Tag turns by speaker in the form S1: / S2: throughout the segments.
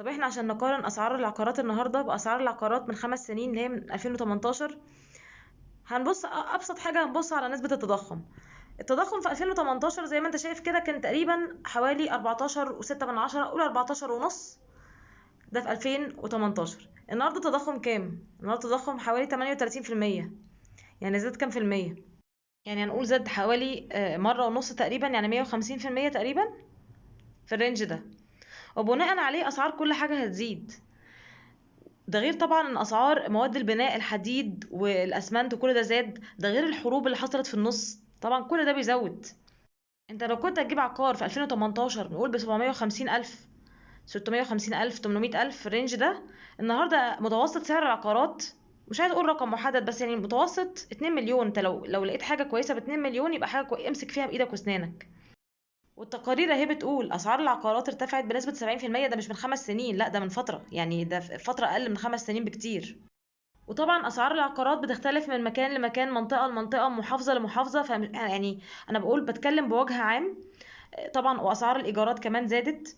S1: طب احنا عشان نقارن اسعار العقارات النهارده باسعار العقارات من 5 سنين اللي هي من 2018، هنبص ابسط حاجة، هنبص على نسبه التضخم. التضخم في 2018 زي ما انت شايف كده كان تقريبا حوالي 14.6، قول 14.5، ده في 2018. النهارده التضخم كام؟ النهارده التضخم حوالي 38%. يعني زاد كام في المية؟ يعني هنقول زاد حوالي مرة ونص تقريبا، يعني 150% تقريبا في ال range ده. وبناء عليه اسعار كل حاجة هتزيد. ده غير طبعا ان اسعار مواد البناء، الحديد والاسمنت وكل ده زاد، ده غير الحروب اللي حصلت في النص، طبعا كل ده بيزود. انت لو كنت هتجيب عقار في 2018 نقول ب 750,000، 650,000، 800,000 في ال range ده، النهارده متوسط سعر العقارات، مش عايز اقول رقم محدد بس يعني متوسط 2 مليون. انت لو لقيت حاجة كويسة ب 2 مليون يبقى حاجة امسك فيها بايدك واسنانك. والتقارير اهي بتقول اسعار العقارات ارتفعت بنسبة 70%، ده مش من 5 سنين، لا ده من فترة، يعني ده في فترة اقل من 5 سنين بكتير. وطبعا اسعار العقارات بتختلف من مكان لمكان، منطقة لمنطقه، محافظة لمحافظه، يعني انا بتكلم بوجه عام طبعا. واسعار الايجارات كمان زادت.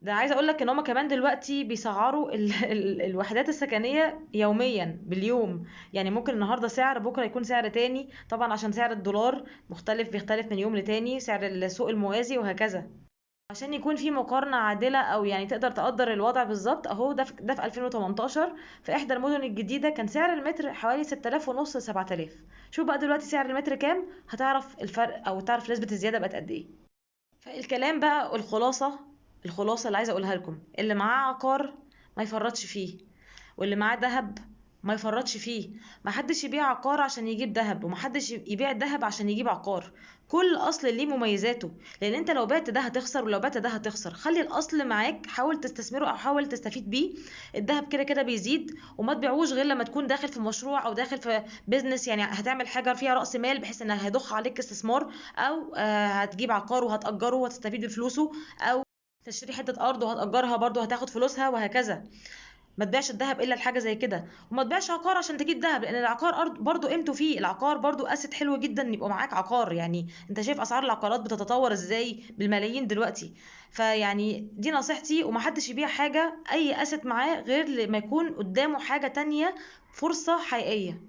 S1: ده عايزه اقول لك ان هما كمان دلوقتي بيسعروا الوحدات السكنية يوميا باليوم، يعني ممكن النهارده سعر، بكره يكون سعر تاني، طبعا عشان سعر الدولار مختلف، بيختلف من يوم لتاني، سعر السوق الموازي وهكذا، عشان يكون في مقارنة عادلة او يعني تقدر تقدر الوضع بالظبط. اهو ده في 2018 في احدى المدن الجديدة كان سعر المتر حوالي ستة آلاف ونص لسبعة آلاف. شوف بقى دلوقتي سعر المتر كام، هتعرف الفرق او تعرف نسبه الزيادة بقت قد ايه. فالكلام بقى الخلاصة اللي عايزة أقولها لكم، اللي معاه عقار ما يفرطش فيه، واللي معاه ذهب ما يفرطش فيه. ما حدش يبيع عقار عشان يجيب ذهب، وما حدش يبيع ذهب عشان يجيب عقار. كل أصل ليه مميزاته، لأن أنت لو بعت ده هتخسر، ولو بعت ده هتخسر. خلي الأصل معاك، حاول تستثمره أو حاول تستفيد بيه. الذهب كده كده بيزيد، وما تبيعوش غير لما تكون داخل في مشروع أو داخل في بيزنس، يعني هتعمل حاجة فيها رأس مال بحيث إنها هيضخ عليك استثمار، أو هتجيب عقار وهتأجره وهتستفيد بفلوسه، أو تشتري حتة أرض وهتأجرها برضه هتاخد فلوسها وهكذا. ما تبيعش الذهب الا لحاجة زي كده، وما تبيعش عقار عشان تجيب ذهب، لان العقار برضو قيمته فيه. العقار برضو asset حلو جدا يبقى معاك عقار. يعني انت شايف اسعار العقارات بتتطور ازاي بالملايين دلوقتي. فيعني دي نصيحتي، وما حدش يبيع حاجة اي asset معاه غير لما يكون قدامه حاجة تانية، فرصة حقيقية.